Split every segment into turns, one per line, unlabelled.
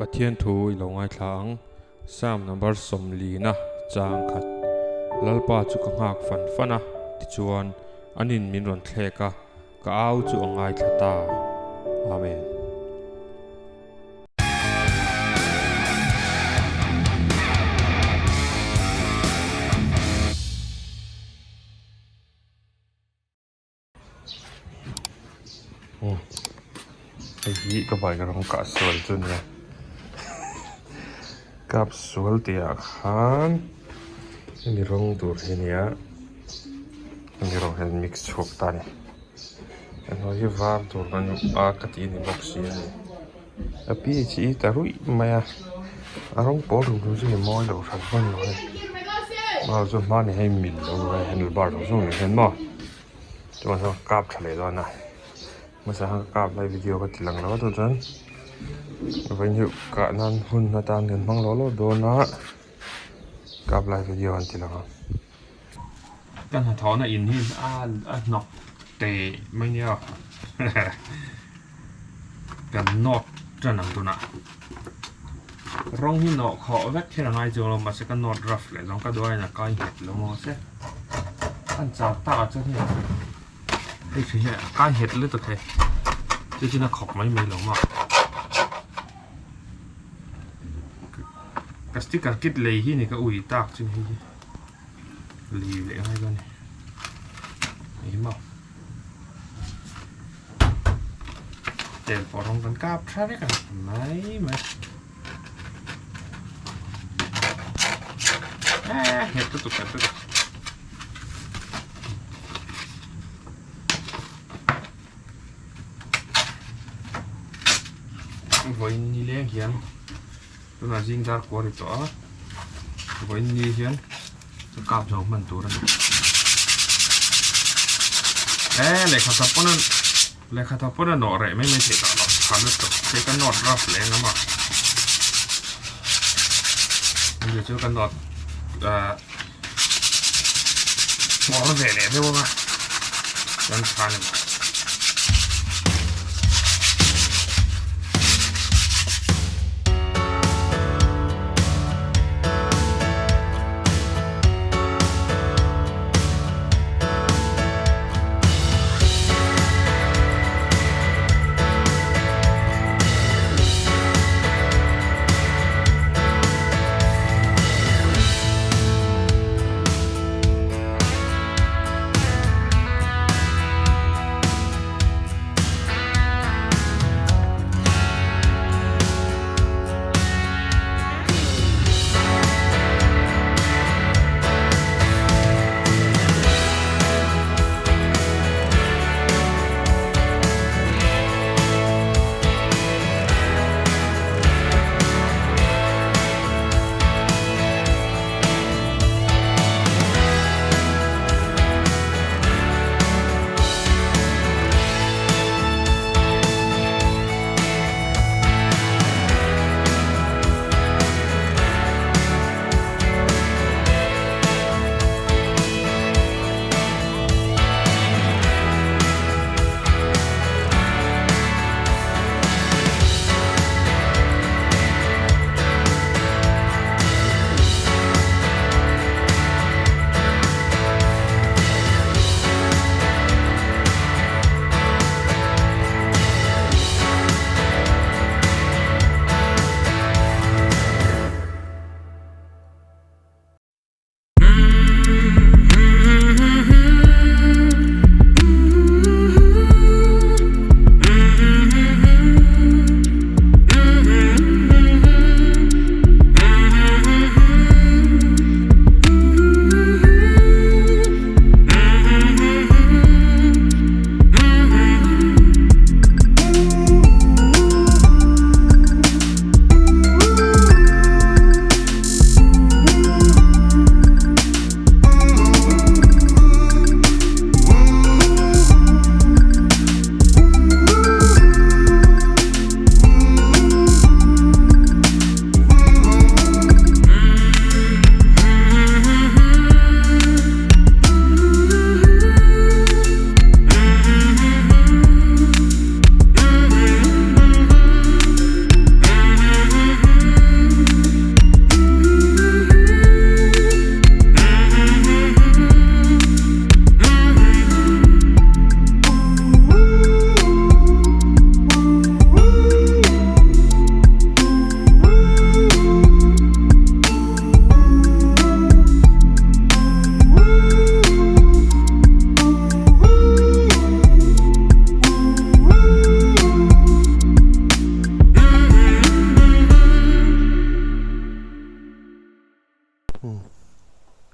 Pathian thu i lo ngaithla ang. Psalm number sawmlina chang khat. Lalpa chu ka nghak fan fan a, tichuan anin min rawn thlek a, ka au chu a ngaithla ta. Amen. Hei hi ka bike rawng kah sual chu nia kap sual tih ah khan hemi rawng tur hi ania hemi rawng hian mix chhuak ta a ni a hnuai hi var tur kan a ka tih a ni bawk si a ni a pi chi ta ruih mai a a rawng pawl rum rum chu hi mawi lo hran hman lo hei mau chu hmani hei mil lo a handle bar zawng zawng nen hian maw chuan sawn kap tha leh dawn a hmasa khan ka kap lai video ka ti lang lo a chuan chuan vawiin hi kah nan hun atan kan hmang lo lo dawn a kap lai video an ti lang ang. Ka hnathawhna in hi a hnawk teh mai nia kan nawt tan ang tunah rawng hi nawh khawh vek kher a ngai chuang lo mahse ka nawt rough leh zawng ka duh aiin a kai nghet lo maw se an char tak ah chuan hei hei khi hi a kai nghet lutuk thei chu chuan a khawk mai mai lo maw ka sticker kit lei hi ni ka ui tak chu hei hi. Li leh ngai dawn a ni eng maw tel pawh rawng kan kap tha vek a mai mai eh nghet lutuk nghet lutuk vawiin ni leng hian. Tunah zing dar kual ri tawh a, vawiin ni hian ka kap zo hman tur a ni. Eh lehkha tha pawn a lehkha tha pawn a nawh reh mai mai theih tawh loh tha lutuk hei ka nawt rough leh engam a hemi chu ka nawt ah nghawr ve leh deuh ang a chuan tha ni mai.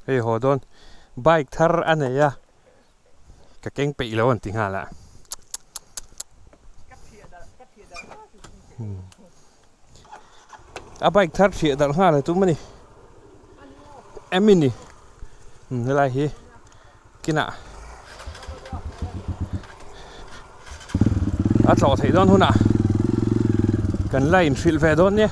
Hei haw dawn bike thar a nei a ka keng peih lo an ti nghal a. A bike thar thiah darh nghal a tum a ni. Em i ni? Helai hi kinah a tlawh theih dawn hunah kan la inhrilh ve dawn nia.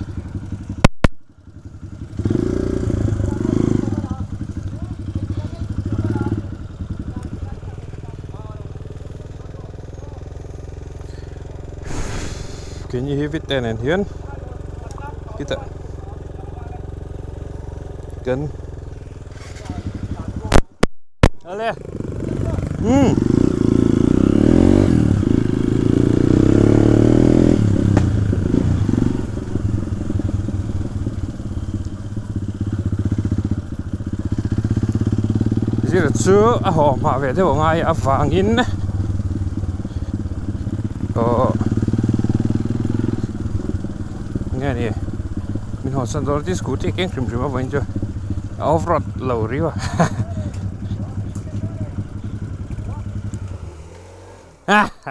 Keini hi vite nen hian khitah kan ale umm zir chu a haw hmah ve deuh angai avangin aw nge ni min haw san dawn tin scooty a keng hrim hrim avangin chu a off road lo riau a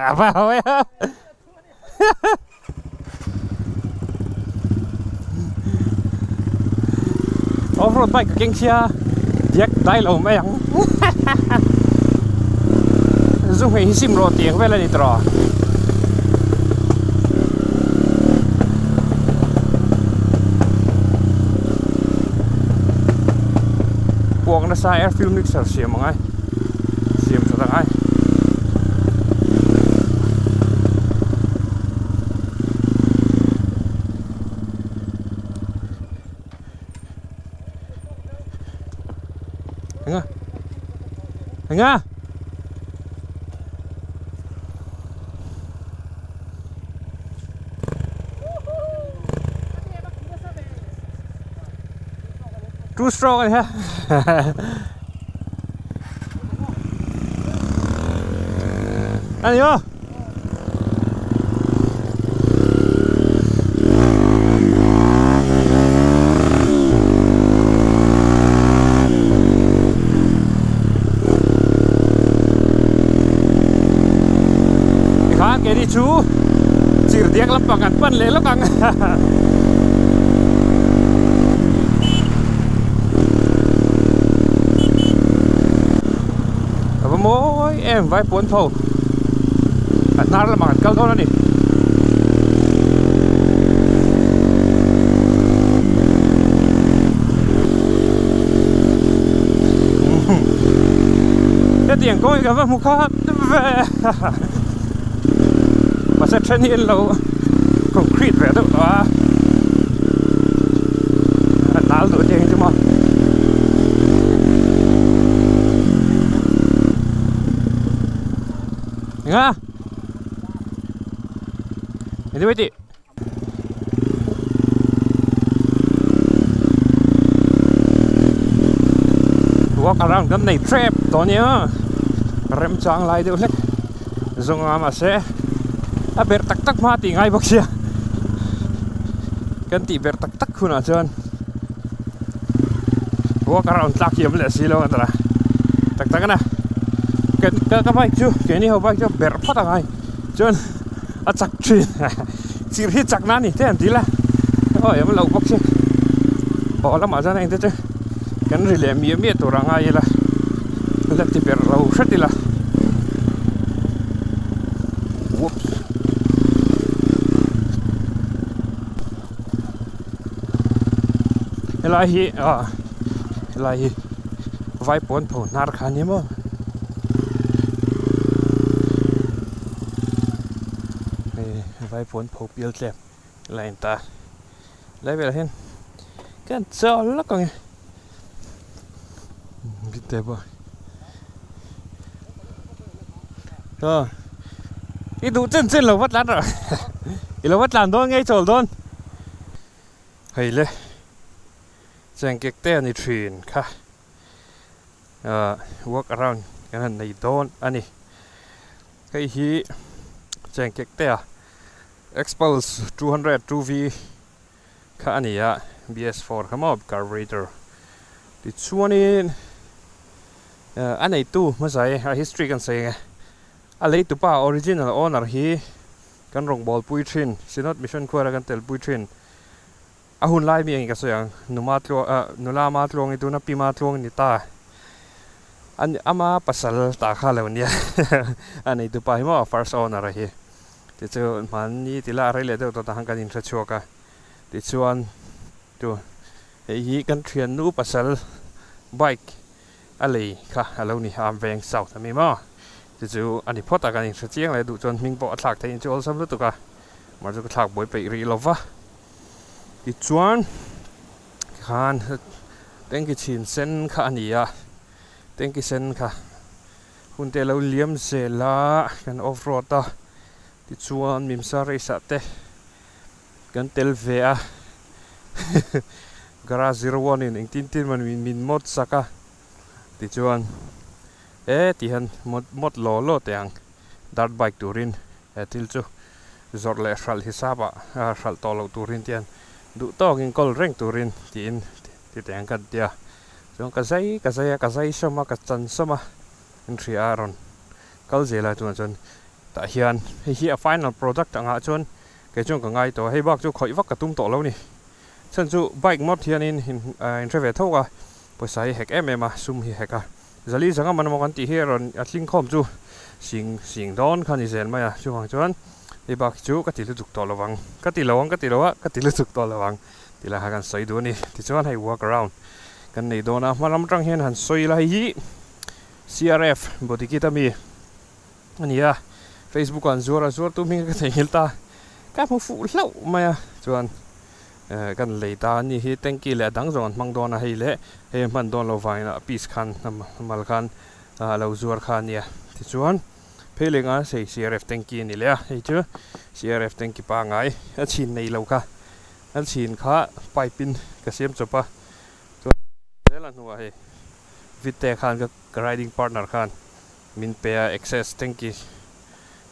a va hawi a. Off road bike ka keng sia diak dai lo mai ang zu hmei hi sim rawh tih ang vel a ni tawh puak nasa air fuel mixer siam angai siam that angai. Enga? Enga? Two stroke ani ha. Ani maw? Tikhan keini chu chirhdiak lampang kan pan leh lawk ang. A va mawi em vai puan tho a hnar lamah kan kal dawn a ni. Hetiang kawng hi ka va hmu khat ve mahse then hi an lo concrete ve deuh tawh a a nal duh te hi chu maw. Enga? Engtin mai tih? Walk around kan nei tep tawh ania remchang lai deuh hlek zawng a mahse a berh tak tak hma tih ngai bawk sia kan tih berh tak tak hunah chuan walk around tlak hi a awm leh si lo a tawrh a tak tak a na ka bike chu keini ho bike chu berh phawt a ngai chuan. A chak thin chirh hi chak na a ni te an ti la aw em lo bawk si aw lamah chuan engte chu kan ri leh miah miah tur a ngai ila la ti ber lo hret ila whoops helai hi ah helai hi vaipawn pho hnar kha a ni maw. Hei vai puan pho pial tlem la in ta lai velah hian ka chawl lawk ang e bit te pawh aw i duh chen chen lo va tlan rawh i lo va tlan dawn nge i chawl dawn hei le chengkek te a ni thin kha. Ahh walk around kan han nei dawn a ni hei hi chengkek te a xpulse 200 2v kha a ni a bs four kha maw carburetor tichuanin. A neitu hmasa hi a history kan sawi ang e. A leitupa original owner hi kan rawngbâwl pui thin, Synod Mission Choir a kan tel pui thin. A hun lai mi engin ka sawi ang, numa tluang ah nula ma tluang i tuna pi ma tluang ni ta. A ama pasal ta kha lo nia a neitupa hi maw first owner a hi. Tichu hmanni ti la a rei leh deuh tawh tah khan kan inhre chhuak a. Tichuan tu hei hi kan thiannu pasal bike a lei kha a lo ni a veng south ami maw chu chu a ni phawt a kan inhre chiang leh duh chuan hming pawh a thlak theih in chu awlsam lutuk a mah chu ka thlak buai peih rih lo va tichuan khan tanki chhin sen kha a ni a tanki sen kha hun te a lo liam zel a kan off road a tichuan mimsa race ah te. Kan tel ve a, garage 01 in engtin tin man min mod sak a, tichuan e ti hian mod mod law law teh ang dirt bike turin he thil chu zawrh leh hralh hisap ah hralh tawh loh turin te hian duh tawkin kawl reng turin tiin ti teh ang kan tia, chuan ka zai ka zai a ka zai sawm a ka chan sawm a in hria a rawn kal zel a tunah chuan tah hian hei hi a final product angah chuan Kei chuan ka ngai tawh a, hei bak chu khawih vak ka tum tawh lo ni. Chhan chu bike mod hianin in hre ve tho a, pawisa hi hek em em a, sum hi hek a. Zali zanga man emaw kan tih hi a rawn a tling khawm chu sing sing dawn kha ni zel mai a, chuvang chuan hei bak hi chu ka ti lutuk tawh lo vang, ka ti lo ang ka ti lo a, ka ti lutuk tawh lo ang tih lai kha kan sawi duh a ni. Tichuan hei walk around kan nei dawn a, hma lam atang hian han sawi ila hei hi CRF body kit ami. A ni a, Facebook ah an zuar a, zuartu hming ka theihnghilh ta, ka hmu fuh hlauh mai a, chuan eh kan lei ta a ni hi tanky leh a dang zawng an hmang dawn a hei leh hei a hman dawn lo vangin a piece khan a mal khan a lo zuar kha a nia, tichuan phei leh nghal sei CRF tanky a ni leh a, hei chu CRF tanky pangngai a chhin nei lo kha, a chhin kha pipe in ka siam chawp a, chuan zel a hnuah hei Vitte khan ka riding partner khan. Min pe a excess tanky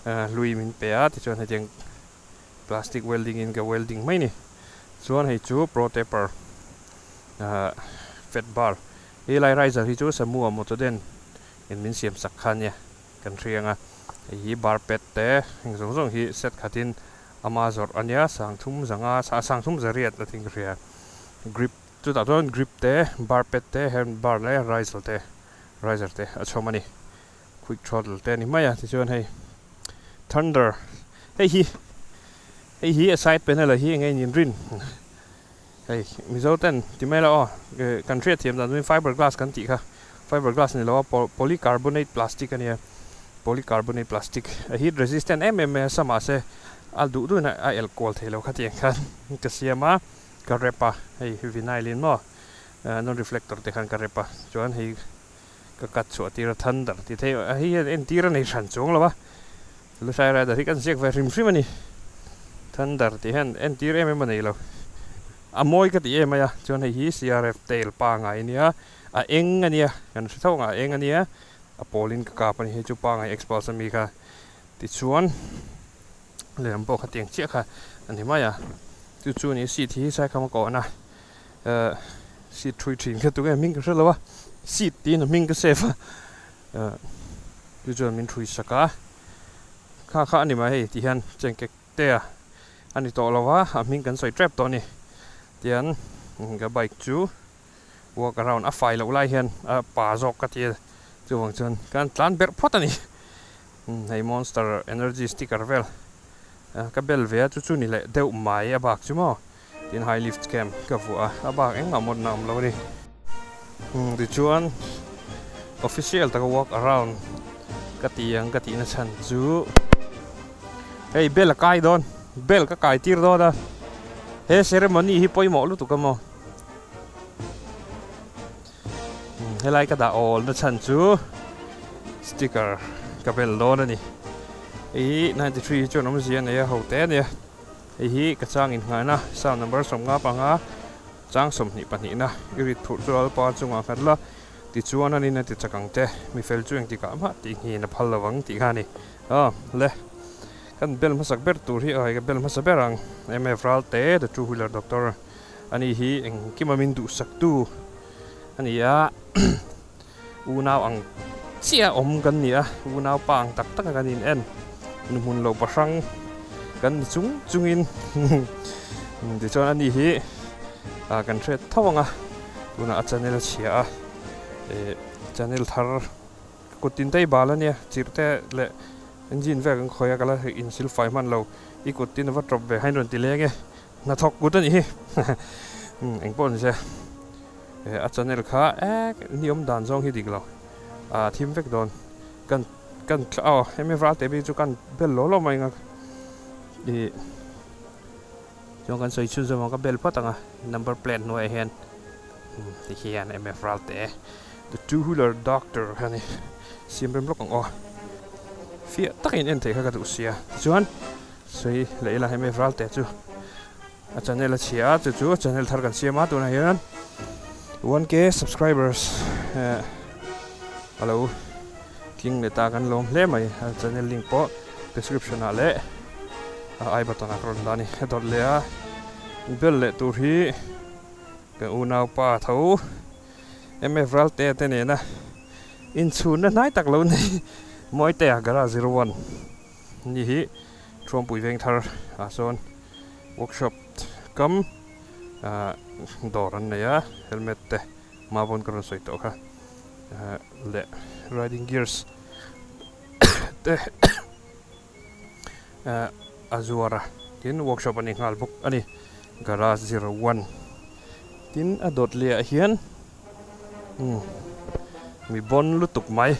hlui min pe a tichuan hetiang plastic welding in ka welding mai ni chuan hei chu pro taper fat bar hei lai riser hi chu Samua motoden in min siam sak kha ania kan hria anga hei hi bar pad te heng zawng zawng hi set khatin ama zawrh ania sangthum zanga sangthum zariat a tih ka hria grip chutah chuan grip te bar pad te hand bar leh riser te. Riser te a chhawm a ni. Quick throttle te a ni mai a, tichuan hei Thunder hei hi hei hi a side panel ah hi eng nge in rin hei Mizo ten ti mai la aw kan hriat thiam dan chuan fiber glass kan tih kha fiber glass ni lo a polycarbonate plastic a nia polycarbonate plastic a heat resistant em em mai a sa mahse a duh duhin a elh kual thei lo khatiang khan ka siam a ka wrap a hei vinyl in maw. Non reflector te khan ka rep a chuan hei ka cut chhuah tir a thunder tih theih a hei hian entir a nei hran chuang lo a Lushai rider hi kan ziak ve hrim hrim a ni thunder tih hian entir em em a nei lo a mawi ka ti em mai a chuan hei hi CRF tail pangai a nia a eng a nia kan hre tho ang a eng a nia a pawl in ka kap a ni hei chu pangai expulse ami kha tichuan lehlam pawh kha tiang chiah kha a ni mai a chu chu a ni seat hi saikham a kawhna eh seat thui thin kha tunge hming ka hre lo a seat tiin a hming ka save a eh chu chuan min thui sak a kha kha a ni mai hei ti hian chengkek te a a ni tawh lo a a hming kan sawi tep tawh a ni tian ka bike chu walk around a fai loh lai hian a pa zawk ka ti a chuvang chuan kan tlan berh phawt a ni hei monster energy sticker vel ka bel ve a chu chu ni leh deuh mai a bak chu maw. Tin high lift cam ka vuah a, a bak engmah mawtna a awm lo a ni. Tichuan official taka walk around ka ti ang ka tihna chhan chu hei bell a kai dawn, bell ka kai tir dawn a, he ceremony hi pawimawh lutuk a maw. Helai ka dah awl na chhan chu sticker ka bel dawn a ni. Hei hi 93 hi chuan awmzia a nei a ho te a nia. Hei hi ka chang innghaina sound number 55 chang 22 na i rit phurh chu Lalpa chungah nghat la tichuan anin a ti chak ang che mi fel chu engtikah mah tih nghin a phal lo ang tih kha a ni. Aw le kan bel hmasak ber tur hi aw ka bel hmasa ber ang MF Ralte the two wheeler doctor ani hi engkima min duhsak tu a ni a. Unau ang chiah awm kan ni a, unau pa ang tak tak a kan in en. Nuhmun lo pahrang kan ni chung chungin tichuan ani hi kan hriat tho ang a, tunah a channel a chhia a, ih channel thar kut tin te i bal a nia, chirh te leh engine vel kan khawih a ka la insil fai hman lo, i kut tin a va tawp ve kha in rawn ti leng e, hnathawk kut a nih hi engpawh ni se. A channel kha ek ni awm dan zawng hi dik lo a thim vek dawn kan kan aw hemi val teh bik chu kan bel law law mai ang a ih chuan kan sawi chhun zawm ang ka bel phawt ang a number plate hnuaiah hian ti hian mf ral teh the two wheeler doctor kha a ni siam rem lawk ang aw fiah takin en theih kha ka duh sia tichuan sawi leh ila mf ral teh chu. A channel a chhia a, chu chu channel thar kan siam a, tunah hian 1k subscribers eh a lo tling leh ta kan lawm hle mai, a channel link pawh description ah leh a i button ah ka rawn dah a ni, a dawt leh a bel leh tur hi kan unaupa tho MF Ralte te nena inchhunna hnai tak lo nei Mawitea Garage 01 ni hi Thuampui veng thar ah sawn workshop kam ah dawr an nei a helmet te hma pawn ka rawn sawi tawh kha ah leh riding gears te ah a zuar a tin workshop a ni nghal bawk a ni garage 01 tin a dawt leh ah hian umm mi bawn lutuk mai.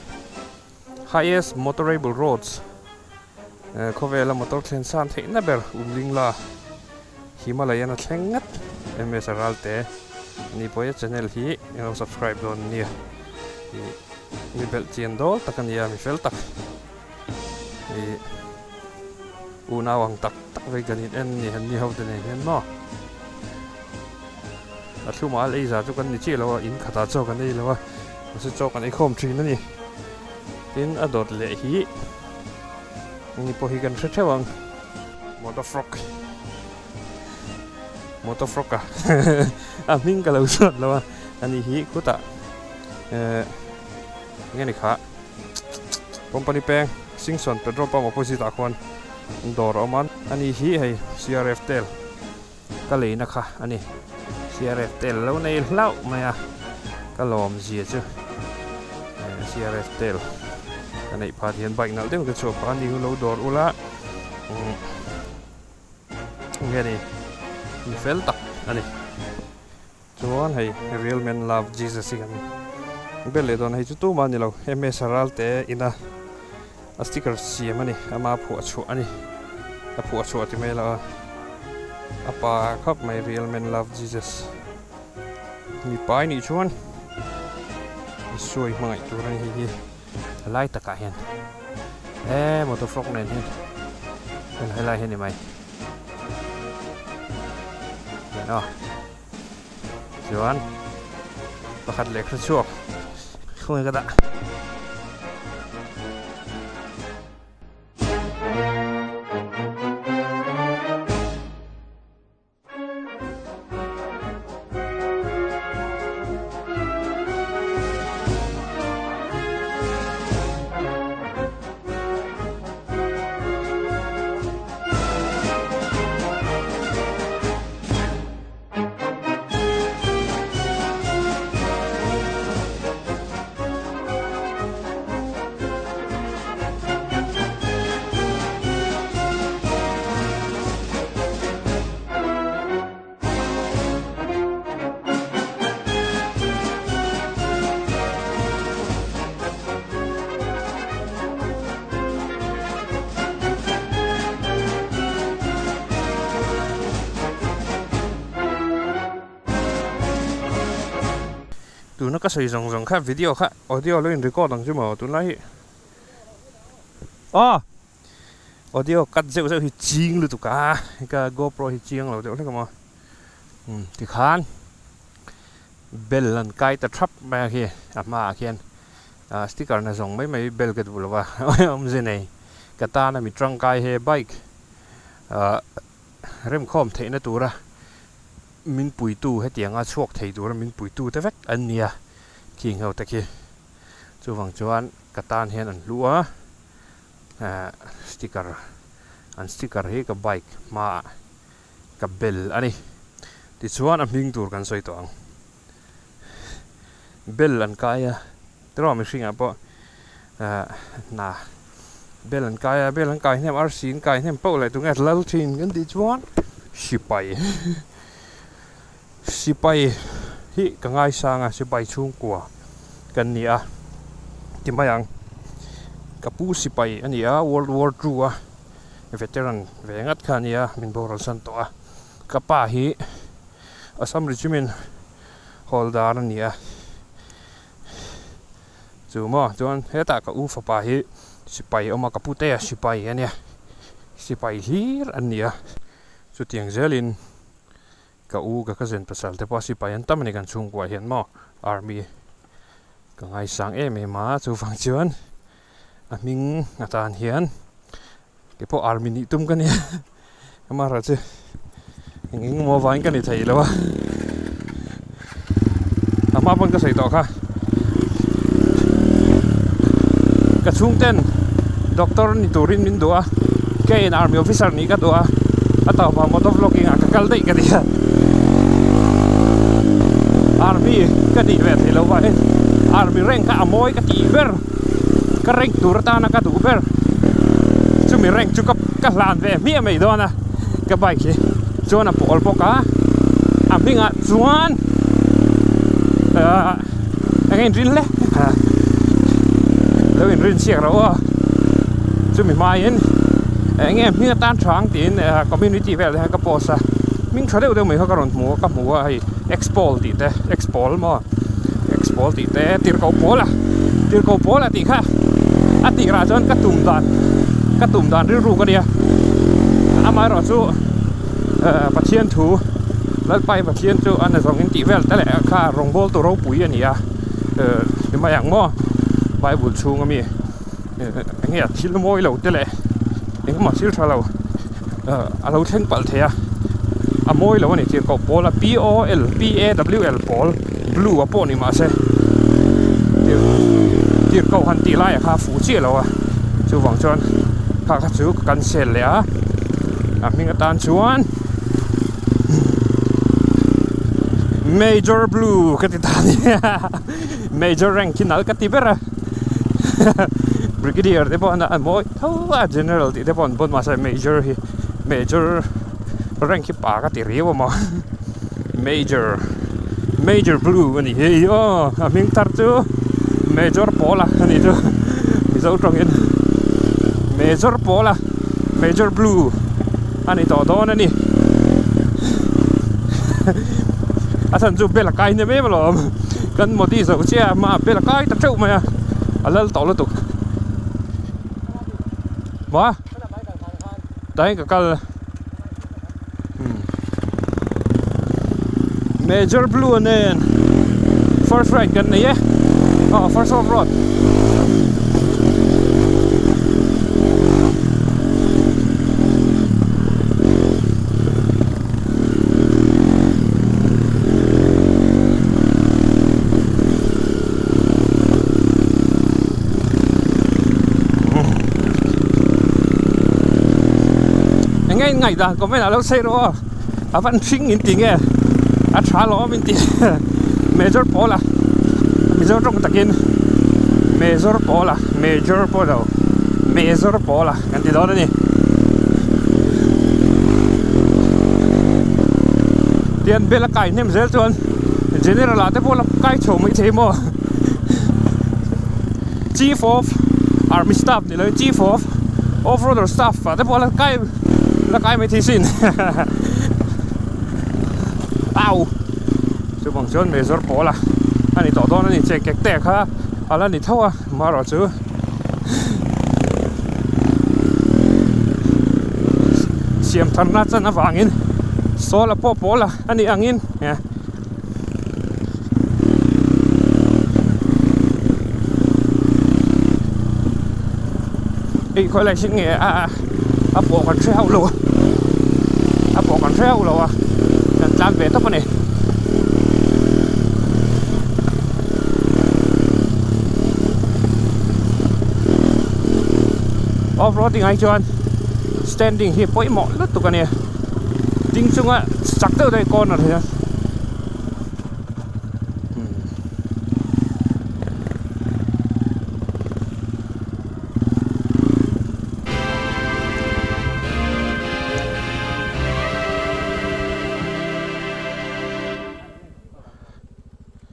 Highest motorable roads khawvela motor thlen san theihna ber Umlingla Himalayan a thleng ngat MS a ralte ni pawh channel hi in lo subscribe dawn nia ih mi belh chian dawl tak a nia mi fel tak ih unau ang tak tak vei kan in en ni han ni ho te nen hian maw a thlumah a leiza chu kan ni chiah lo a in khatah chaw kan ei lo a. Mahse chaw kan eikhawm thin a ni. Tin a dawt leh hi ni pawh hi kan hre theuh ang. Motor frog Motor frog a a hming ka lo zawt lo a ani hi khutah eh enge ni kha company peng Singson petrol pump opposite ah khuan dawr a awm a ani hi hei CRF tel Ka leina kha a ni. CRF tel lo nei hlauh mai a, ka lawm zia chu CRF tel ka neih phat hian bike nalh deuh ka chhuah phah a ni hu lo dawr ula nge ni mi fel tak a ni. Chuan hei Real Men Love Jesus hi kan bel leh dawn a, hei chu tumah a ni lo, MS Ralte ina a sticker siam a ni, ama phuah chhuah a ni, a phuah chhuah ti mai lo a, a pa khawp mai Real Men Love Jesus mipa i nih chuan Isua i hmangaih tur a ni hei hi a lai takah hian e motor frog nen hian helai hi a ni mai. Hian aw chuan pakhat lehkha chhuak khawnge ka dah. Tuna ka sawi zawng zawng kha video kha audio lo in record ang chu maw tunlai hi aw audio cut zeuh zeuh hi ching lutuk a ka gopro hi chiang lo deuh hlek a maw umm tikhan bell an kai ta thap mai a khi a hmaah khian ah sticker na zawng mai mai bell ka duh lo va awmze nei ka tana mi tangkai he bike ah remkhawm theihna tura min puitu hetianga chhuak thei tura min puitu te vek an nia khing ho te khi. Chuvang chuan ka tan hian an hlu a, eh sticker an sticker hi ka bike hmaah ka bel a ni. Tichuan a hming tur kan sawi tawh ang. Bel an kai a, tiraw mihringah pawh eh hna bel an kai a, bel an kai hnem arsi an kai hnem poh leh tunge lal thin kan tih chuan sipai sipai hi ka ngaisang a, sipai chhungkua kan ni a ti mai ang ka pu sipai a ni a world war two a veteran ve ngat kha a ni a min boral san tawh a ka pa hi. Assam Regiment hall dar a ni a, chu maw chuan hetah ka u fapa hi sipai a awm a, ka pute a sipai a nia, sipai hlir an ni a, chutiang zelin ka u ka cousin pasal te pawh sipai an tam a ni kan chhungkuah hian maw army ka ngaisang em em a, chuvang chuan a hming atan hian. Kei pawh army nih tum ka nia amaherawhchu eng eng emaw avangin ka ni thei lo a a hma pawn ka sawi tawh kha ka chhungten doctor ni turin min duh a keiin army officer nih ka duh a a tawpah motor vlogging ah ka kal daih ka ti a army ka nih ve theih loh vangin army rank kha a mawi ka tih ber. Ka rank tur atana ka duh ber chumi rank chu ka ka hlan ve hmiah mai dawn a ka bike hi chuan a pawl bawk a a hmingah chuan ahh eng nge inrin hle lo inrin chhiak reuh aw chumi hmaiin eng nge hming atan tha ang tiin community vel te hian ka post a hming tha deuh deuh mai kha ka rawn hmu a ka hmu a hei X-pawl tih te X-pawl maw. X pawl tih te tirhkoh pawl a tirhkoh pawl a tih kha a tirah chuan ka tum dan ka tum dan rilru ka nia amaherawh chu eh Pathian thu Lalpai Pathian chu a nazawng in tih vel te leh kha rawngbawltu ropui a ni a eh ti mai ang maw Bible chhung ami eh eng nge thil mawi lo te leh engemaw thil tha lo. A lo thleng palh thei a, a mawi lo a ni tirhkoh pawl a P O L P A W L pawl blue a pawh ni mah se tirhkoh han tih laiah kha a fuh chiah lo a, chuvang chuan kha kha chu ka cancel leh a, a hming atan chuan Major Blue ka ti ta a ni Major rank hi nal ka ti ber a Brigadier te pawh a mawi tho a General tih te pawh an pawn mahse Major hi Major rank hi pa ka ti riau a maw Major Major Blue a ni hi aw a hming thar chu Major Pawla a ni chu Mizo tawngin Major Pawla Major Blue a ni tawh dawn a ni a chhan chu bel a kai hnem em alawm. Kan Modi zo chiah a hmaah bel a kai ta teuh mai a, a lal tawh lutuk. Maw? Tah hian ka kal. Major Blue nen first ride kan nei e. Aw first off road. Eng nge in ngaihdan comment ah lo sawi rawh aw a van hring in ti nge a tha lawm in ti major pawl a mizo tawng takin major pawl a major pawh lo major pawl a. Kan ti dawn a ni. Tian bel a kai hnem zel chuan General ah te pawh la kai chho mai thei maw. Chief of Army Staff ni loin Chief of Off-roader Staff ah te pawh la kai la kai mai thei sin. Au! Chuvang chuan Major pawl a a ni tawh dawn a ni. Chengkek te kha a la ni tho a marawh chu. Siam tharna chan avangin sawl a pawh pawl a a nih angin eh hei khawi lai hring nge a a pawh kan hre hauh lo a a pawh kan hre hauh lo a kan tlan ve tawp a ni. Off roading ah hi chuan standing hi pawimawh lutuk a nia. Ding chunga chak deuh deuh corner hi.